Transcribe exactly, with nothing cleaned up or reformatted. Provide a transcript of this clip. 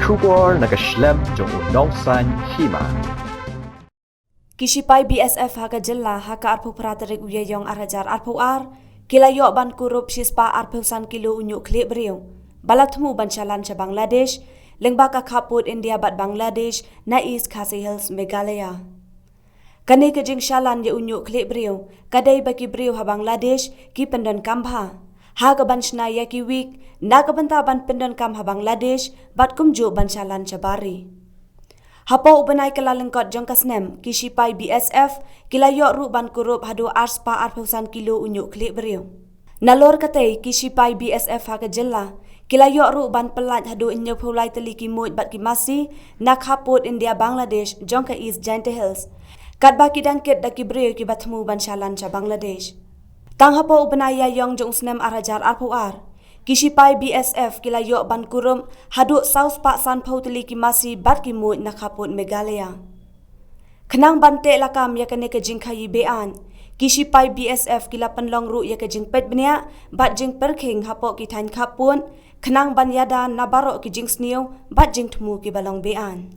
Khubor na ka shlem jong u Nongsaiñ Hima. Ki shipai B S F ha ka jylla ha ka arphew phra tarik u Ïaïong ar hajar arphew ar ki la ïoh ban kurup shispah arphew san kilo u ñiuh khlieh briew ba la thmu ban shalan sha Bangladesh lyngba ka khappud India bad Bangladesh na East Khasi Hills, Meghalaya. Kane ka jingshalan ïa u ñiuh khlieh briew ka dei ba ki briew ha Bangladesh ki pyndonkam bha ha ka ban shna ïa ki wig na ka bynta ban pyndonkam ha Bangladesh bad kumjuh ban shalan shabar ri. Hapoh u bnai Kyllalyngkot jong ka snem, ki shipai B S F ki la ïoh ruh ban kurup haduh arspah arphew san kilo u ñiuh khlieh briew. Nalor katei, ki shipai B S F ha ka jylla ki la ïoh ruh ban pyllait haduh hynñiewphew lai tylli ki muid bad ki masi na khappud India Bangladesh jong ka East Jaintia Hills, katba ki dang kit da ki briew kiba thmu ban shalan sha Bangladesh. Tang hapoh u bnai Ïaïong jong u snem ar hajar arphew ar, ki shipai B S F ki la ïoh ban kurup haduh sawspah sanphew tylli ki masi bad ki muid na khappud Meghalaya. Khnang ban teh lakam ïa kane ka jingkhaïi be-aiñ, ki shipai B S F ki la pynlong ruh ïa ka jingpeit bniah bad jingpyrkhing hapoh ki thaiñ khappud khnang ban ïada na baroh ki jingsniew bad jingthmu kiba long be-aiñ.